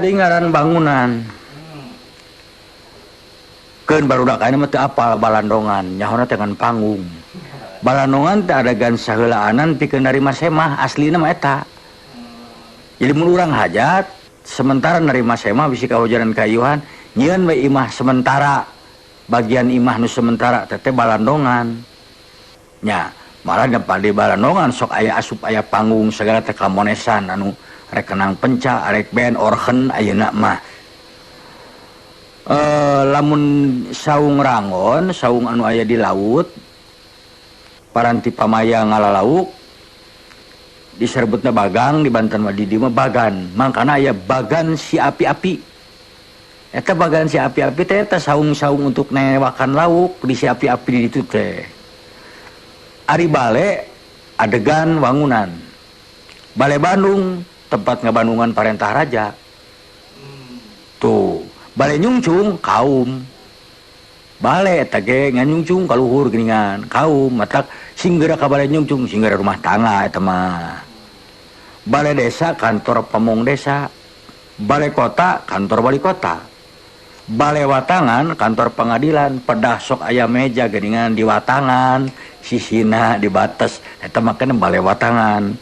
Di ngaran bangunan. Keun barudak ayeuna mah teu apal balandongan, nyahona teh ngan panggung. Balandongan teh adegan saheulaanan pikeun narima semah, aslina mah eta. Jadi mun urang hajat sementara narima semah bisi kahujanan kayuhan, nyieun we imah sementara. Bagian imah nu sementara teh teh balandongan. Nya, malah di balandongan sok aya asup aya panggung segala teh kamonesan anu rek kenang penca, rek band orhen ayeuna mah. Lamun saung rangon, saung anu aya di laut, paranti pamaya ngalalauk, diserbutna bagang, di Banten mah di dieu mah bagan. Mangkana aya bagan si api-api. Eta bagan si api-api teh eta saung-saung untuk newakan lauk di si api-api di ditu teh. Ari bale adegan wangunan. Bale Bandung tempat ngabandungan parentah raja. Tuh, bale nyungcung kaum. Bale eta ge nganyungcung kaluhur geuningan kaum matak singgera ka bale nyungcung singgera rumah tangga eta mah. Bale desa kantor pamong desa. Bale kota kantor wali kota. Bale watangan kantor pengadilan, pedah sok aya meja geuningan di watangan, sisina dibates eta mah kana bale watangan.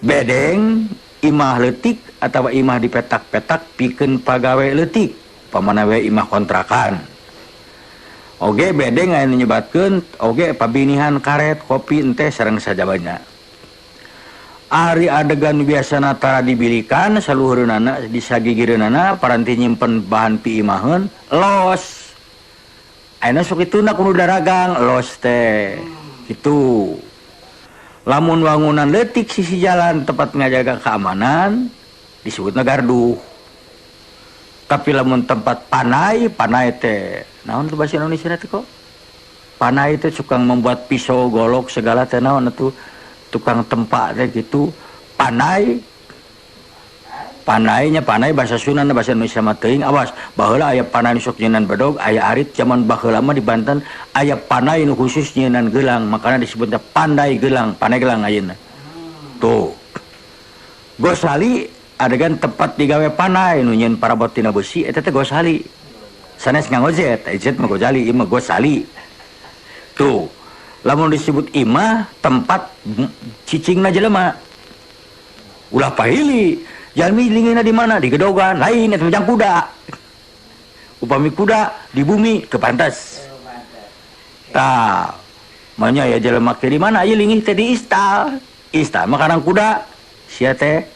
Bedeng imah leutik atawa imah dipetak-petak pikeun pagawe leutik, pamana we imah kontrakan. Oge bedeng aya nu nyebatkeun oge pabinihan karet kopi ente sareng sajabana. Ari adegan biasana tara dibilikan saluhureunana disagigireunana paranti nyimpen bahan piimaheun los. Ayeuna sok ituna kudu daragang los teh. Kitu. Lamun wangunan leutik sisi jalan tempat ngajaga keamanan disebutna gardu. Tapi lamun tempat panai, panai teh naon tuh bahasa Indonesia teh kok? Panai teh tukang membuat pisau, golok segala teh naon atuh, tukang tempa teh gitu. Panai, panainya panai bahasa Sunda bahasa Indonesia mah teuing. Awas, baheula aya panai nu sok nyeunan bedog, aya arit zaman baheula mah di Banten aya panai nu khusus nyeunan gelang, makana disebutna pandai gelang, panai gelang ayeuna. Tuh. Gosali adegan tempat digawe panai nu nyieun parabot tina besi eta teh gosali. Sanes nganggo Z, Z mah gozali, ieu mah gosali. Tuh. Lamun disebut imah tempat cicingna jelema. Ulah pahili. Jalmi lingeuna di mana? Di gedogan, lain eta jang kuda. Upami kuda di bumi teu pantes. Tah, manya ya jelema teh di mana? Ieu lingih teh di istal. Istal mah karang kuda. Sia teh.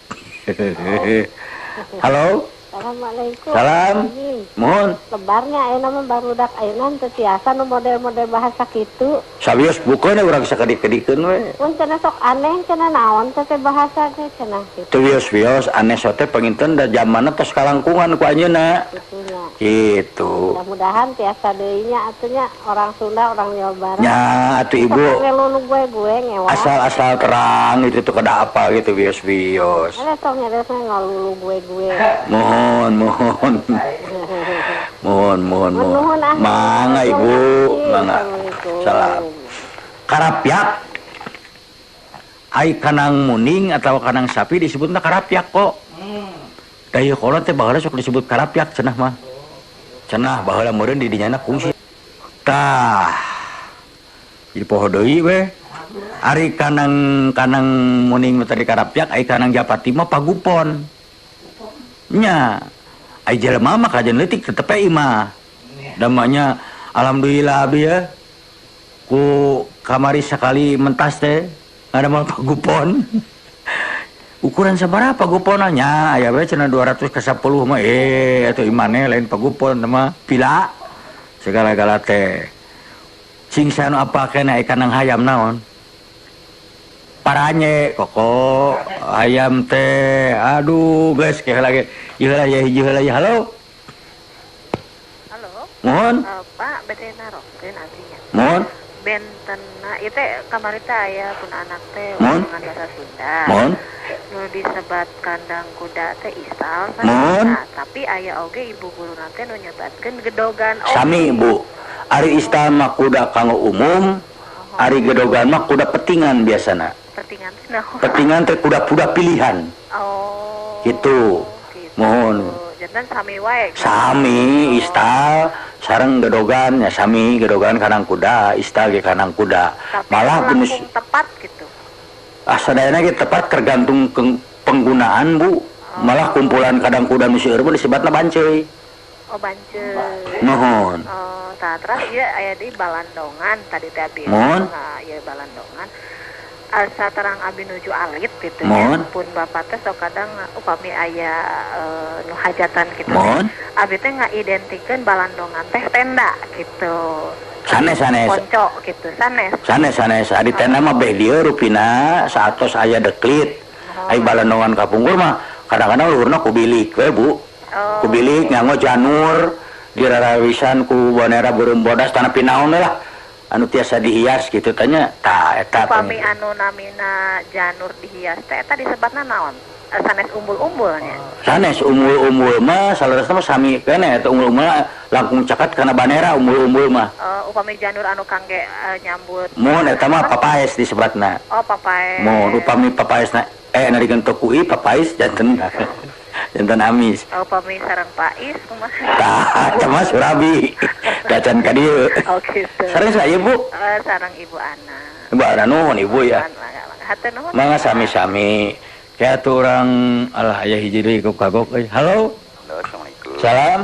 Halo. Assalamualaikum. Salam. Mohon. Lebarnya ayeuna mah barudak ayeuna teu tiasa nu model-model bahasa kitu. Sawios bukeun urang sakedik-kedikeun we. Mun cenah sok aneh cenah naon teh bahasa teh cenah kitu. Teu wios-wios aneh sote panginten da jamanna tos kalangkungan ku anjeunna. Gitu. Mudah-mudahan tiasa deui nya atuh nya orang Sunda orang Jawa Barat. Nya atuh ibu. Ngelulu gue-gue ngewa. Asal-asal terang itu tuh kada apa gitu wios-wios. Ada sok ngeresna ngalulu gue-gue. Mohon, mohon. Mohon, mohon, mohon. Mangga ibu, mangga. Salam. Karapyak. Ai kanang muning atau kanang sapi disebutna karapyak kok. Daya kolot teh baheula sok disebut karapyak cenah mah. Cenah baheula meureun di dinyana kungsi. Tah. Jadi poho deui we. Ari kanang kanang muning nu tadi karapyak, ai kanang japati mah pagupon. Nya. Ai jelema mah kajen leutik tetep we imah. Damanya alhamdulillah abdi ya. Ku kamari sakali mentas teh ada mah pagupon. Ukuran sabaraha paguponna nya aya we cenah 200 ka 10 mah atuh imane lain pagupon mah pila segala-gala teh. Sing sanu apa kena ikan nang hayam naon? Paranye koko ayam teh aduh geus ke lagi ieu heula ya hiji heula ya halo. Halo. Mohon. Pak bade naroskeun abdi nya. Mohon. Bentena ieu teh kamari teh aya pun anak teh omongan bahasa Sunda. Mohon. Nu disebat kandang kuda teh istal Mohon. Tapi aya oge ibu guruna teh nu nyebatkeun gedogan oge. Sami Bu. Ari istal mah kuda kanggo umum, ari gedogan mah kuda petingan biasana. Petingan teh naon? Petingan teh kuda-kuda pilihan. Oh. Gitu. Gitu. Mohon. Janten sami wae. Sami istal sareng gedogan ya sami gedogan kanang kuda, istal ge kanang kuda. Tapi malah langkung tepat gitu. Ah sadayana ge tepat tergantung penggunaan, Bu. Malah kumpulan kadang kuda nu seueur mah disebatna banceuy. Oh, banceuy. Mohon. Oh, tah terus ieu aya di balandongan tadi teh abi. Mohon. Nah, ieu balandongan. Asa terang abi nuju alit gitu ya. Pun bapak teh sok kadang upami aya nu hajatan gitu. Mohon. Abi teh ngaidentikeun balandongan teh tenda gitu. Sanes sanes. Ponco gitu, sanes. Sanes sanes. Adi tenda mah beh dieu rupina saatos aya deklit. Ai balandongan kapungkur mah kadang-kadang luhurna ku bilik we, Bu. Oh. Ku bilik nganggo janur dirarawisan ku bonera burung bodas tanah pinaon lah. Anu tiasa dihias gitu tanya tah eta upami anu namina janur dihias teh eta disebatna naon? Sanes umbul-umbulnya. Sanes umbul-umbul mah saleresna mah sami keneh eta umbul-umbul langkung caket kana banera umbul-umbul mah. Upami janur anu kangge nyambut. Mun eta mah papaes disebatna. Oh, papaes. Mun upami papaesna na digentok ku i papais janten. Janten amis. Oh, upami sareng pais kumaha? Tah, eta mah surabi. Dacan ka dieu. Oh, gitu. Sareng saya, Bu? Sareng Ibu Ana. Ibu Ana nuhun Ibu ya. Hatur nuhun. Mangga sami-sami. Kayak tuh orang alah aya hiji deui ku kagok euy. Halo. Halo, assalamualaikum. Salam.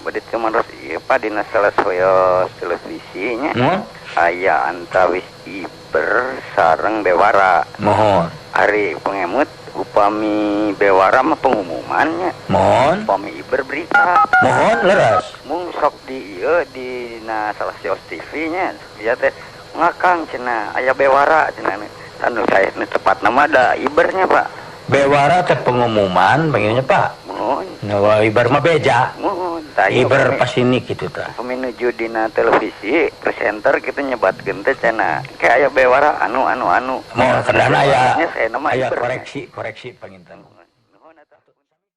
Bade teu maros ieu Pak dina salah sawios televisi nya. Mohon. Aya antawis iber sareng bewara. Mohon. Ari pengemut upami bewara mah pengumumannya. Mohon. Upami iber berita. Mohon leres. Mung sok di ieu dina salah sawios TV nya ieu teh ngakang cenah aya bewara cenah. Anu saya nu tepat nama da ibernya Pak. Bewara teh pengumuman pengennya Pak. Mohon. Nah, iber mah beja. Mohon. Iber pas ini gitu tah. Upami nuju dina televisi presenter kitu nyebatkeun teh cenah kayak aya bewara anu anu anu. Mohon kedana aya aya koreksi koreksi panginten.